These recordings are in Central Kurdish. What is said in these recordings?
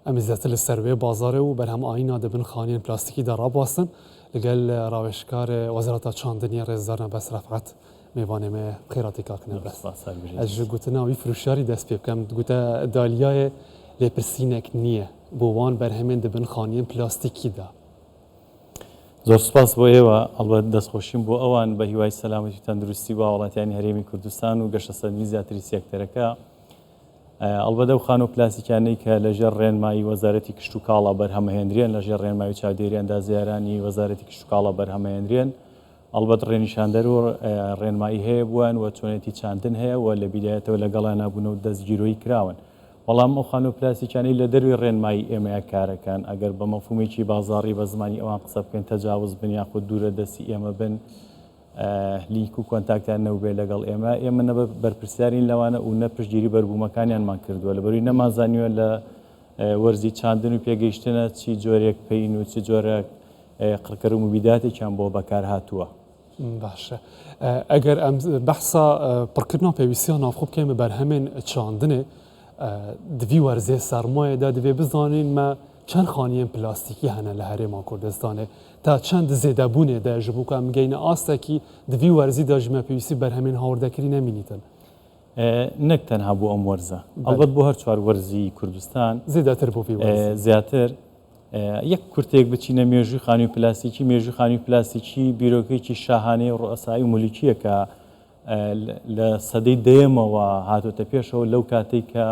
Em ê zêdetir li ser wê bazarê û berhemanîna di bin xaniyên plastîkî de rabwastin. Li gel rawêjkarê Wezareta Çandiniyê Rêzdar Nebes Ref'et mêvanê me ye. Bi xêr hatî kak Nebes. Ez ji gotina wî firoşyarî dest pê bikim. Digote Dalyayê lêpirsînek niye bo wan berhemên di bin xaniyên plastîkî de. Zor spas بۆ ئێوە، ئەڵبەت دەستخۆشیم بۆ ئەوان بە هیوای سەلامەتی و تەندروستی بۆ هاوڵاتیانی هەرێمی کوردستان و گەشەسەندنی زیاتری سێکتەرەکە. ئەڵبەت ئەو خانوو پلاستیکیانەی کە لەژێر ڕێنمایی وەزارەتی کشتوکاڵا بەرهەمەهێنرێن، لەژێر ڕێنمایی و چاودێری ئەندازیارانی وەزارەتی کشتوکاڵا بەرهەمەهێنرێن، ئەڵبەت ڕێنیشاندەر و ڕێنمایی هەیە بۆیان و چۆنێتی چاندن هەیە و لە بیدایەتەوە لەگەڵیانا بوون و دەستگیرۆیی کراون. بەڵام ئەو خانوو پلاستیکیانەی لە دەروی ڕێنمایی ئێمەیە کارەکەن، ئەگەر بە مەفهومێکی بازاڕی بە زمانی ئەوان قسە بکەین تەجاوز بن یاخود دوورە دەستی ئێمە بن، لینک و کۆنتاکتیان نەوبێ لەگەڵ ئێمە، ئێمە نە بەرپرسیارین لەوانە و نە پشتگیری بەربوومەکانیانمان کردووە، لەبەروی نەمانزانیوە لە وەرزی چاندن و پێگەیشتنە چی جۆرێک پەین و چ جۆرە قڕکەر و موبیداتێکیان بۆ بەکار هاتووە. باشە ئەگەر ئەم بەحسا پڕکردنا پێویستیا ناوخۆ بکەین بە بەرهەمێن چاندنێ دڤی وەرزێ سەرمایەدا دەبێ بزانین مە چەند خانیێن پلاستیکی هەنە لە هەرێما کوردستانێ تا چەند زێدەبوونێ دە ji bo ku em bigeyne astekî di vî werzî de ji me pêwîstî berhemên hawirdekirî nemînîtin. نەک تەنها بۆ ئەم وەرزە ئەڵبەت بۆ هەر چوار وەرزی کوردستان زیاتر بۆ زیاتر یەک کورتێک بچینە مێژووی خانووی پلاستیکی مێژووی خانووی پلاستیکی بیرۆکەیەکی شاهانەی ڕوئەسای و مولوکییە کە لە سەدەی دەیەمەوە هاتۆتە پێشەوە لەو کاتێک کە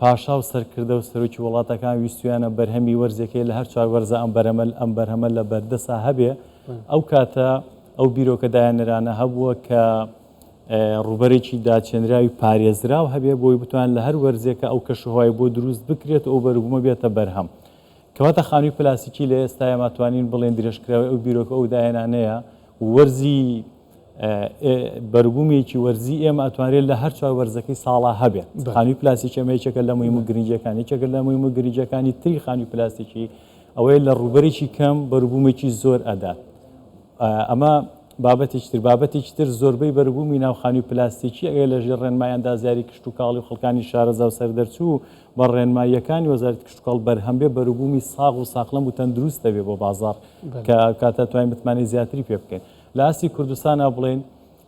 پاشا و سەرکردە و سەرۆکی وڵاتەکان ویستویانە بەرهەمی وەرزێکەیە لە هەر چوار وەرزە ئەم بەرەمە ئەم بەرهەمە لە بەردەسا هەبێ ئەو کاتە ئەو بیرۆکە دایانەرانە هەبووە کە ڕووبەرێکی داچێنراوی پارێزراو هەبێ بۆی بتوان لە هەر وەرزێکە ئەو کەشوهوای بۆ دروست بکرێت و ئەو بەروبوومە بێتە بەرهەم. کەواتە خانووی پلاستیکی لە ئێستایا ماتوانین بڵێن درێژکراوەی ئەو بیرۆکە ئەو داهێنانەیە و وەرزی بەروبوومێکی وەرزی ئێمە ئەتوانرێت لە هەر چوار وەرزەکەی ساڵا هەبێت. خانووی پلاستیکی ئەمە یەکێکە لە مهم و گرنگیەکان یەکێکە لە مهم و گرنگیەکانی تری خانووی پلاستیکی ئەوەیە لە ڕووبەرێکی کەم بەروبوومێکی زۆر ئەدات. ئەمە بابەتێکی تر، بابەتێکی تر زۆربەی بەروبوومی ناو خانووی پلاستیکی ئەگەر لە ژێر ڕێنمایی ئەندازیاری کشتوکاڵی و خەڵکانی شارەزا و سەردەرچوو بە ڕێنماییەکانی وەزارەتی کشتوکاڵ بەرهەم بێ بەروبوومی ساغ و ساخلەم و تەندروست دەبێ بۆ بازاڕ کە کاتە توانین متمانەی زیاتری پێ بکەین. لە ئاستی کوردستانا بڵێین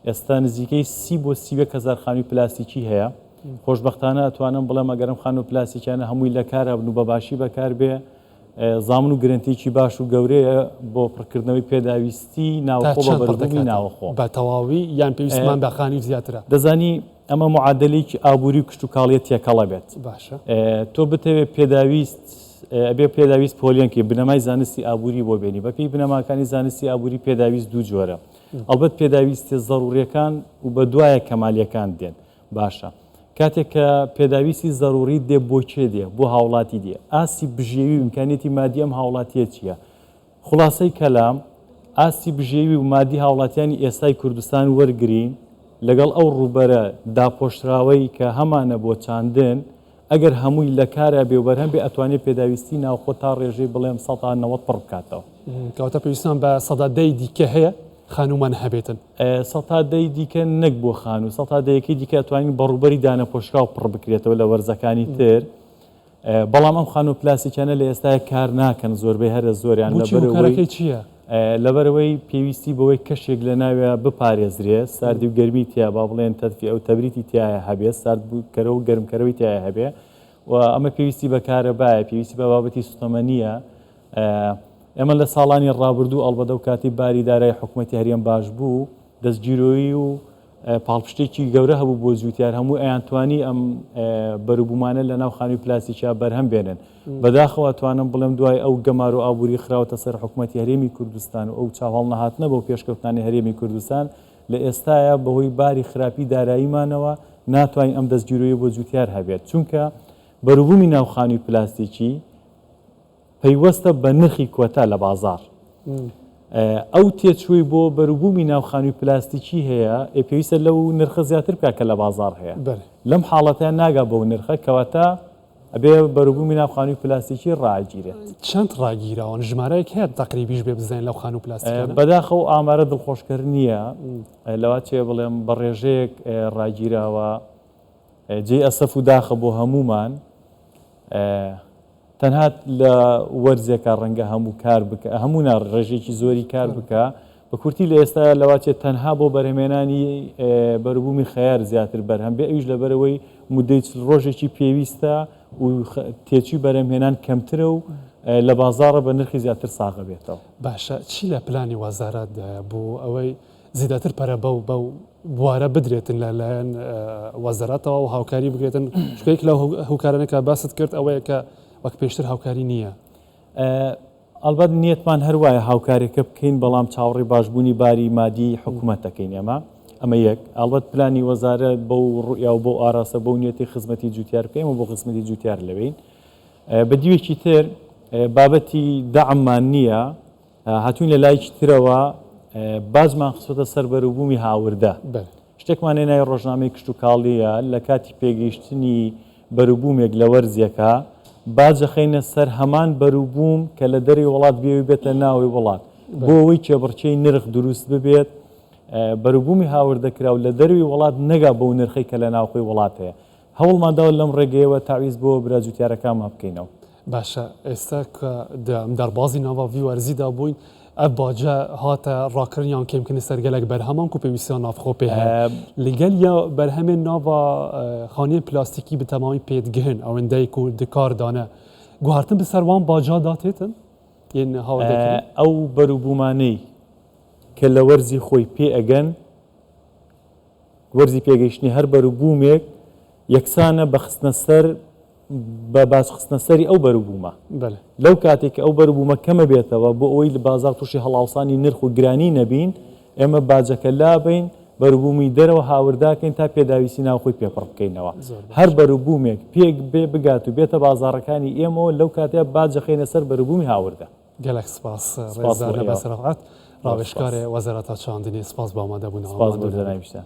ئێستا نزیکەی 30 بۆ 31 هەزار خانووی پلاستیکی هەیە. خۆشبەختانە ئەتوانم بڵێم ئەگەر ئەم خانوو پلاستیکیانە هەمووی لە کارا بن و بە باشی بەکار بێ زامن و گرەنتیەکی باش و گەورەیە بۆ پڕکردنەوەی پێداویستی تا ناوخۆ بە چەند پڕ بەروبوومی دەکاتەوە؟ ناوەخۆ. بە تەواوی یان پێویستمان بە خانووی زیاترە؟ دەزانی ئەمە معادەلەیەکی ئابووری و کشتوکاڵیە تێکەڵە بێت. باشە. تۆ بتەوێ پێداویست ئەبێ پێداویست پۆلێن کەی بنەمای زانستی ئابووری بۆ بێنی بەپێی بنەماکانی زانستی ئابووری پێداویست دوو جۆرە ئەڵبەت پێداویستیە زەڕوڕیەکان و بە دوایە کەمالیەکان دێن باشە کاتێک کە پێداویستی زەروریت دێ بۆ کێ دێ؟ بۆ هاوڵاتی دێ. ئاستی بژێوی و ئیمکانیەتی مادی ئەم هاوڵاتیە چیە؟ خوڵاسەی کەلام، ئاستی بژێوی و مادی هاوڵاتیانی ئێستای کوردستان وەرگرین لەگەڵ ئەو ڕووبەرە داپۆشراوەی کە هەمانە بۆ چاندن، ئەگەر هەمووی لە کارا بێ و بەرهەم بێ ئەتوانێ پێداویستی ناوخۆ تا ڕێژەی بڵێم 90% پڕ بکاتەوە. کەواتە پێویستمان بە 10% دیکە هەیە خانوومان هەبێتن. 10% دیکە نەک بۆ خانوو، سەتا دەیەکەی دیکە ئەتوانین بە ڕووبەری دانەپۆشراو پڕ بکرێتەوە لە وەرزەکانی تر، بەڵام ئەم خانووە پلاستیکیانە لە ئێستایا کار ناکەن زۆربەی هەرە زۆریان بۆچی لەبەرئەوەی هۆکارەکەی چییە؟ لەبەرئەوەی پێویستی بەوەی کەشێک لە ناویا بپارێزرێ، ساردی و گەرمی تیا با بڵێن تەدفیئە و تەبریدی تیایا هەبێ، ساردکەرەوە و گەرمکەرەوەی تیایا هەبێ و ئەمە پێویستی بە کارەبایە، پێویستی بە بابەتی سوتەمەنییە. ئێمە لە ساڵانی ڕابردوو ئەڵبەت ئەو کاتەی باری دارای حکومەتی هەرێم باش بوو، دەستگیرۆیی و پاڵپشتێکی گەورە هەبوو بۆ جووتیار، هەموو ئەیانتوانی ئەم بەروبوومانە لە ناو خانووی پلاستیکیا بەرهەم بێنن. بەداخەوە ئەتوانم بڵێم دوای ئەو گەمارۆ ئابووری خراوەتە سەر حکومەتی هەرێمی کوردستان و ئەو چاوهەڵنەهاتنە بەو پێشکەوتنانەی هەرێمی کوردستان لە ئێستایا بەهۆی باری خراپی داراییمانەوە ناتوانین ئەم دەستگیرۆیە بۆ جووتیار هەبێت چونکە بەروبوومی ناو خانووی پلاستیکی پەیوەستە بە نرخی کۆتا لە بازاڕ. ئەو تێچووی بۆ بەروبوومی ناو خانووی پلاستیکی هەیە، ئێ پێویستە لەو نرخە زیاتر بکات کە لە بازاڕ هەیە. لەم حاڵەتە ناگا بەو نرخە، کەواتە ئەبێ بەروبوومی ناو خانووی پلاستیکی ڕاگیرێت. چەند ڕاگیراون؟ ژمارەیەک هەیە تەقریبیش بێ بزانین لەو خانوو پلاستیکانە؟ بەداخەوە ئامارە دڵخۆشکەر نییە، لەوەچێ بڵێم بە ڕێژەیەک ڕاگیراوە، جێی ئەسەف و داخە بۆ هەموومان. تەنها لە وەرزێکا ڕەنگە هەموو کار بکە هەموو نا ڕێژەیەکی زۆری کار بکە بە کورتی لە ئێستا لەواچێت تەنها بۆ بەرهەمێنانی بەروبوومی خەیار زیاتر بەرهەم بێ ئەویش لەبەرەوەی مدەی چل ڕۆژێکی پێویستە و تێچووی بەرهەمهێنان کەمترە و لە بازاڕە بە نرخی زیاتر ساغە بێتەوە. باشە چی لە پلانی وەزارەتدایە بۆ ئەوەی زیاتر پەرە بەو بەو بوارە بدرێتن لە لایەن وەزارەتەوە و هاوکاری بکرێتن چونکە یەک لەو هۆکارانە کە باست کرد ئەوەیە کە وەک پێشتر هاوکاری نییە. ئەڵبەت نیەتمان هەر وایە هاوکاریەکە بکەین بەڵام چاوەڕێی باشبوونی باری مادی حکومەت دەکەین ئێمە ئەمە یەک ئەڵبەت پلانی وەزارەت بەو ڕوئیا و بەو ئاراستە بەو نیەتی خزمەتی جوتیار بکەین ئێمە بۆ خزمەتی جوتیار لەوێین بە دیوێکی تر بابەتی دەعممان نییە هاتوین لە لایکی ترەوە باجمان خستۆتە سەر بەروبوومی هاوردە. شتێکمان هەیە ناوی ڕۆژنامەی کشتوکاڵییە، لە کاتی پێگەیشتنی بەروبوومێک لە وەرزێکا، باج ئەخەینە سەر هەمان بەروبووم کە لە دەرەوەی وڵات بێ و بێتە ناوەوەی وڵات، بۆ ئەوەی کێبڕکێی نرخ دروست ببێت، بەروبوومی هاوردەکراو لە دەرەوەی وڵات نەگا بەو نرخەی کە لە ناوخۆی وڵات هەیە. هەوڵمان داوە لەم ڕێگەیەوە تەعویز بۆ برا جوتیارەکانمان بکەینەوە. باشە ئێستا کە دەربازی ناڤا ڤی وەرزی دا بووین ئەڤ باجە هاتە ڕاکردن یان کێمکردن سەر گەلەک بەرهەمان کو پێویستیان ناڤخۆ پێ هەیە لەگەل یا بەرهەمێن ناڤا خانیێن پلاستیکی bi تەمامی پێدگهن ئەوەندەی کو di کار دانە گوهارتن bi سەر وان باجا دا تێتن yên هاوردەکردن؟ ئەو بەروبوومانەی کە لە وەرزی خۆی پێ ئەگەن وەرزی پێگەیشتنی هەر بەروبوومێک یەکسانە بە خستنە سەر بە باج خستنە سەری ئەو بەروبوومە. لەو کاتێک کە ئەو بەروبوومە کەمە بێتەوە بۆ ئەوەی لە بازاڕ تووشی هەڵاوسانی نرخ و گرانی نەبین، ئێمە باجەکە لابەین، بەروبوومی دەرەوە هاورداکەین تا پێداویستی ناوخۆی پێ پڕ بکەینەوە. هەر بەروبوومێک پێک بێ بگات و بێتە بازاڕەکانی ئێمەوە لەو کاتەیا باج دەخەینە سەر بەروبوومی هاوردە. گەلەک سپاس ڕێزدار نەبەز ڕەفعەت ڕاوێژکارێ وەزارەتا چاندنی سپاس بۆ ئامادەبوونەوە. سپاس بۆ جەنابیشتان.